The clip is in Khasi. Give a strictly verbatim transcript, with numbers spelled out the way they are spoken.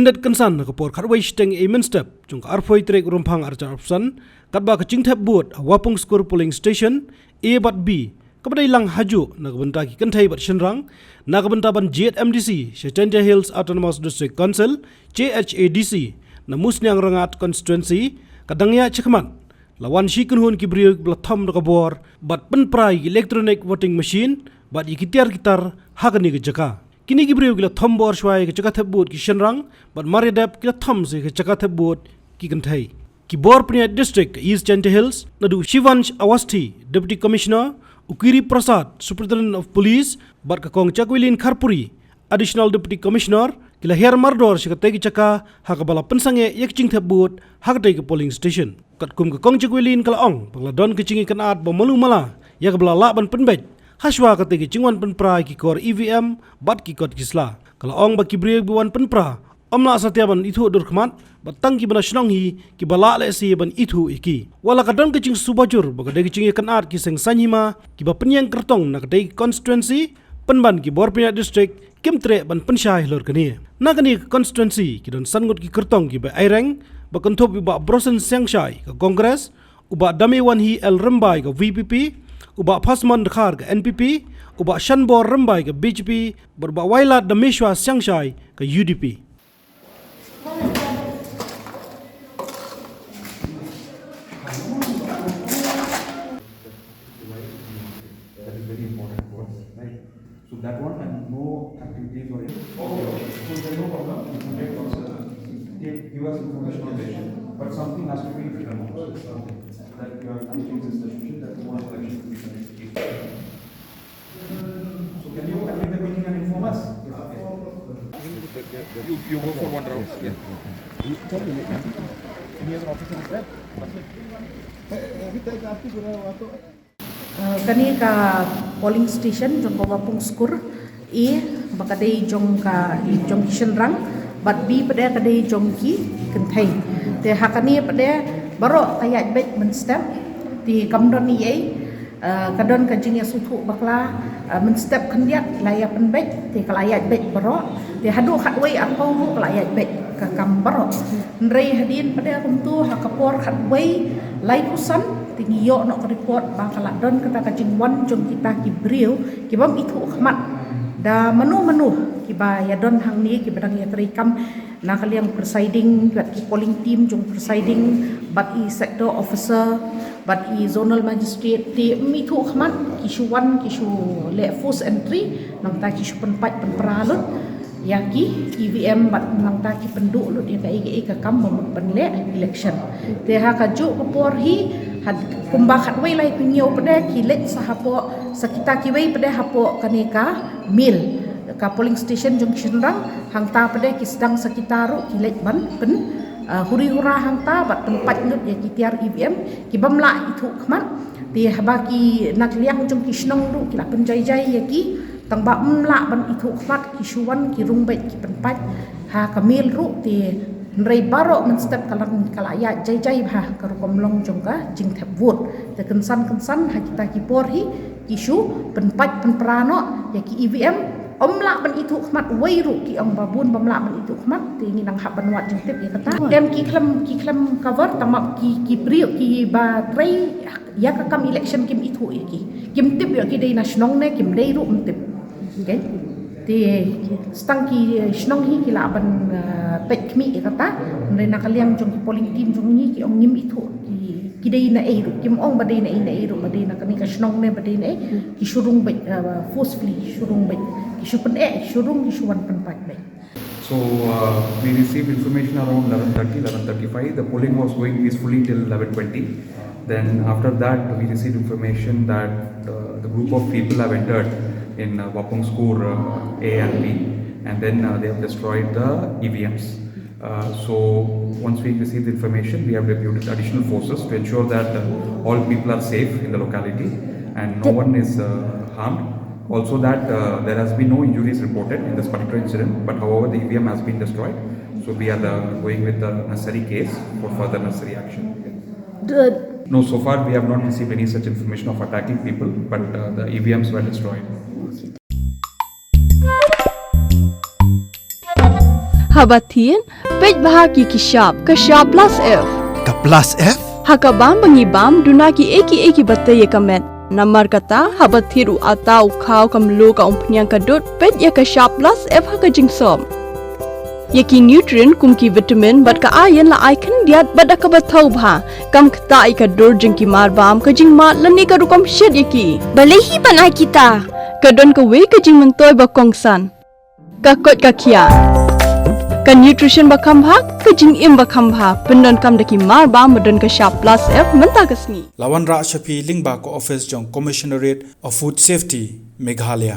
Kyndet kynsan na ka por khatwei shiteng mynstep jong ka arphew tarik Rymphang arhajar arphew san, katba ka jingthep vote ha Wapung Skur polling station A bad B kaba dei lang hajuh na ka bynta ki kynthei bad shynrang, na ka bynta ban jied M D C sha Jaintia Hills Autonomous District Council, J H A D C, na Musniang Rangad constituency, ka dang ïaid shakhmat, la wan shi kynhun ki briew kiba la thom da ka bor bad pynpra ïa ki electronic voting machine bad ïa ki tiar ki tar ha kane ka jaka. Kine ki briew ki la thom bor shwa ïa ka jaka thep vote ki shynrang bad mar ïa dep ki la thom sa ïa ka jaka thep vote ki kynthei. Ki bor pynïaid district ka East Jaintia Hills, naduh Shivansh Awasthi, Deputy Commissioner, u Kiri Prasad, Superintendent of Police, bad ka Kong Jacqueline Kharpuri, Additional Deputy Commissioner, ki la hiar mardor sha katei ka jaka ha kaba la pynsangeh ïa ka jingthep vote ha katei ka polling station. Katkum ka Kong Jacqueline ka la ong ba ka la don ka jingïakynad ba malu mala ïa kaba la lah ban pynbeit hashwa katei ka jingwan pynpra ïa ki kor E V M bad ki kot ki sla. Ka la ong ba ki briew ba wan pynpra ym lah satia ban ithuh durkhmat, bad tang kiba na shnong hi kiba lah lehse ban ithuh ïa ki. Wat la ka don ka jingsngewbha jur ba ka dei ka jingïakynad ki seng saiñ hima kiba pynïeng kyrtong na katei ka constituency, pynban ki bor pynïaid district kim treh ban pynshai halor kane. Na kane ka constituency ki don san ngut ki kyrtong kiba ïaireng, ba kynthup ïa u Bah Brosen Siangshai ka Congress, u Bah Damewanhi L Rymbai ka V P P, u Bah Phasmon Dkhar ka N P P, u Bah Shanbor Rymbai ka B J P, bad u Bah Wailadmishwa Siangshai ka U D P. That is very important for us, right? So that one and no activities or okay, okay. So there's no problem. You can get, uh, give us information on this, but something has to be written also. Okay. That you are making this decision that you want election to be conducted. So can you attend the meeting and inform us? You, you go for one round. Yeah. Any other officer is there? Uh, kane ka polling station jong ka Wapung Skur A ba ka dei jong ka, jong ki shynrang, bad B pat ka dei jong ki kynthei. Te ha kane pat baroh ka ïaid beit mynstep, te kam don ei ei, eh, ka don ka jingïasngewthuh bakla, eh, mynstep khyndiat la ïa pynbeit, te ka la ïaid beit baroh, te haduh khatwei arphew ruh ka la ïaid beit ka kam baroh. Hynrei hadien pat kumto ha ka por khatwei laiphew san, te ngi ïoh noh ka report ba ka la don kata ka jingwan jong kita ki briew ki bym ithuh khmat da mano mano kiba ïadon hangne kiba dang ïatrei kam na ka liang presiding, bad ki polling team jong presiding, bad i sector officer, bad i zonal magistrate, te ym ithuh khmat, ki shu wan, ki shu leh forced entry, nangta ki shu pynpait pynpra lut ïa ki E V M, bad nangta ki pynduh lut ïa kaei kaei ka kam ba mut ban leh election. Te ha kajuh ka por hi, ha kumba khatwei laiphew hynñiew pat ki leit sa hapoh, sa kita kiwei pat hapoh kane ka Mill, ka polling station jong ki shynrang, hangta pat ki sdang sa kita ruh ki leit ban pyn, ah, huri hura hangta bad pynpait lut ïa ki tiar E V M ki bym lah ithuh khmat. Te haba ki na ka liang jong ki shnong ruh ki la pynjai jai ïa ki, tang ba ym lah ban ithuh khmat, ki shu wan ki rung beit ki pynpait. Ha ka Mill ruh te hynrei baroh mynstep ka la, ka la ïaid jai jai bha ka rukom long jong ka jingthep vote. Te kynsan kynsan ha kita ki por hi ki shu pynpait pynpra noh ïa ki E V M, ym lah ban ithuh khmat, wei ruh ki ong ba bun bym lah ban ithuh khmat, te ngi nang hap ban wad jingtip ïa kata. Em, ki khlem, ki khlem cover, tang ba ki, ki briew kiba trei ïa ka kam election kim ithuh ïa ki. Kim tip ïa ki dei na shnong ne kim dei ruh ym tip. Okay. Te tang ki shnong hi ki lah ban, uh, peit khmih ïa kata. Hynrei na ka liang jong ki polling team jong ngi ki ong ngim ithuh ki, ki dei na ei ruh. Kim ong ba dei na ei na ei ruh, ba dei na kane ka shnong ne ba dei na ei. Ki shu rung beit, uh, forcefully, shu rung beit. Ki shu pyneh, shu rung, ki shu wan pynpait beit. So, uh, we received information around eleven thirty, eleven thirty-five. The polling was going peacefully till eleven twenty. Then after that, we received information that, uh, the group of people have entered in, uh, Wapung Skur, uh, A and B, and then, uh, they have destroyed the E V Ms. Uh, so once we received the information, we have deputed additional forces to ensure that, uh, all people are safe in the locality and no one is, uh, harmed. Also that, uh, there has been no injuries reported in this particular incident, but however, the E V M has been destroyed. So we are, uh, going with the necessary case for further necessary action. No, so far we have not received any such information of attacking people, but, uh, the E V Ms were destroyed. Haba thied, peit bha ki ki shap, ka shap plus F. Ka plus F? Ha ka bam ba ngi bam, duna ki ei ki ei kiba tei ïa ka met. Namar kata, haba thied u atta, u khaw, ka mluh, ka umphniang, ka dud, peit ïa ka shap plus F ha ka jingsop. Ïa ki nutrient kum ki vitamin bad ka iron la ai khyndiat bad da kaba thaw bha. Kam ktah ïa ka dur jong ki marbam, ka jingmad lane ka rukom shet ïa ki. Balei hi ban ai kita? Ka don kawei ka jingmyntoi ba kongsan. Ka koit ka khiah. Ka nutrition ba kham bha, ka jingim ba kham bha. Pyndonkam da ki marbam ba don ka shap plus F mynta ka sngi. La wanrah sha phi lyngba ka office jong Commissionerate of Food Safety, Meghalaya.